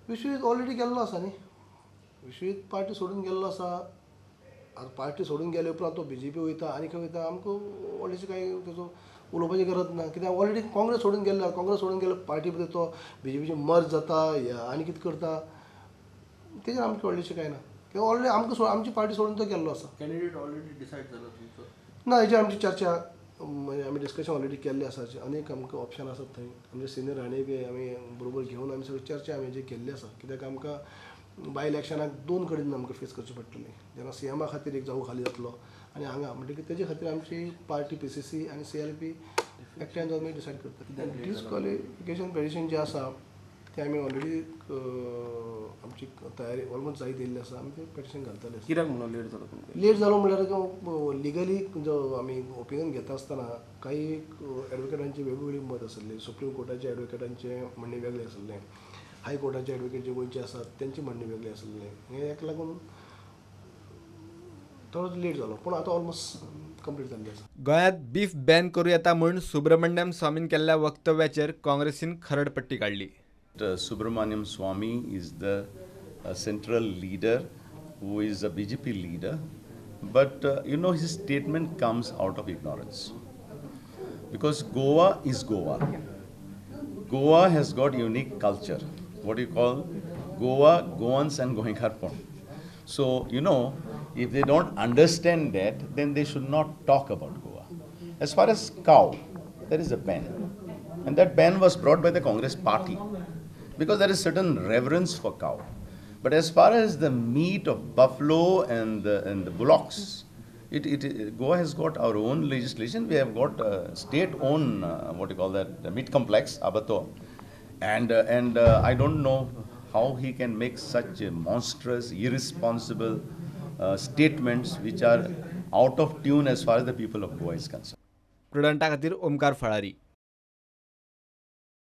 Vishwajit already गेल्लो आसा न्ही, विश्वजीत पार्टी सोडून गेल्लो आसा. आतां पार्टी सोडून गेले उपरांत तो बीजेपी वयता आनी खंय वयता आमकां व्हडलेशें कांय तेजो उलोवपाची गरज ना, कित्याक ऑलरेडी काँग्रेस सोडून गेल्लो. काँग्रेस सोडून गेल्ले पार्टी भितर तो बीजेपीचे मर्ज जाता या आनी कितें करता तेजेर आमकां व्हडलेशें कांय ना, कित्याक ऑलरेडी आमकां आमची पार्टी सोडून तो गेल्लो आसा. कॅन्डिडेट ऑलरेडी डिसायड जालो तुमचो? ना, हेजेर आमची चर्चा म्हणजे आमी डिस्कशन ऑलरेडी केल्लें आसा. अनेक आमकां ऑप्शन आसात थंय, आमचे सिनियर राणे बी आमी बरोबर घेवन आमी सगळी चर्चा आमी जी केल्ली आसा, कित्याक आमकां बाय इलेक्शनाक दोन कडेन आमकां फेस करचें पडटलें. जेन्ना सीएमा खातीर एक जागो खाली जातलो आनी हांगा म्हणटकीर तेजे खातीर आमची पार्टी पीसीसी आनी सीएलपी एकठांय जावन आमी डिसायड करता. डिस्क्वॉलिफिकेशन पेटिशन जें आसा तें आमी ऑलरेडी आमची तयारी ऑलमोस्ट जायत येयल्ली आसा, आमी तें पेटिशन घालतले. कित्याक म्हणून लेट जालो तुमकां? लेट जालो म्हणल्यार लिगली जो आमी ओपिनियन घेता आसतना काही एडवोकेटांची वेगवेगळी मत आसली. सुप्रीम कोर्टाच्या एडवोकेटांचें म्हणणें वेगळें आसलें, हायकोर्टाचे एडवोकेट जे गोंयचे आसात तेंचें म्हणणें वेगळें आसलें. हें हेका लागून थोडो लेट जालो, पूण आतां ऑलमोस्ट कंप्लीट जाल्लें आसा. गोंयांत बीफ बॅन करूं येता म्हूण सुब्रमण्यम स्वामीन केल्ल्या वक्तव्याचेर काँग्रेसीन खरडपट्टी काडली. Subramaniam Swamy is the central leader who is a BJP leader, but you know, his statement comes out of ignorance, because Goa is Goa. Goa has got unique culture, what you call Goa, Goans and Goenkarpon. So you know, if they don't understand that, then they should not talk about Goa. As far as cow, there is a ban, and that ban was brought by the Congress party, because there is certain reverence for cow. But as far as the meat of buffalo and the bullocks, Goa has got our own legislation. We have got state-owned, what you call that, meat complex, abattoir. And I don't know how he can make such monstrous, irresponsible statements which are out of tune as far as the people of Goa is concerned. प्रुडंटा खातीर ओमकार फळारी.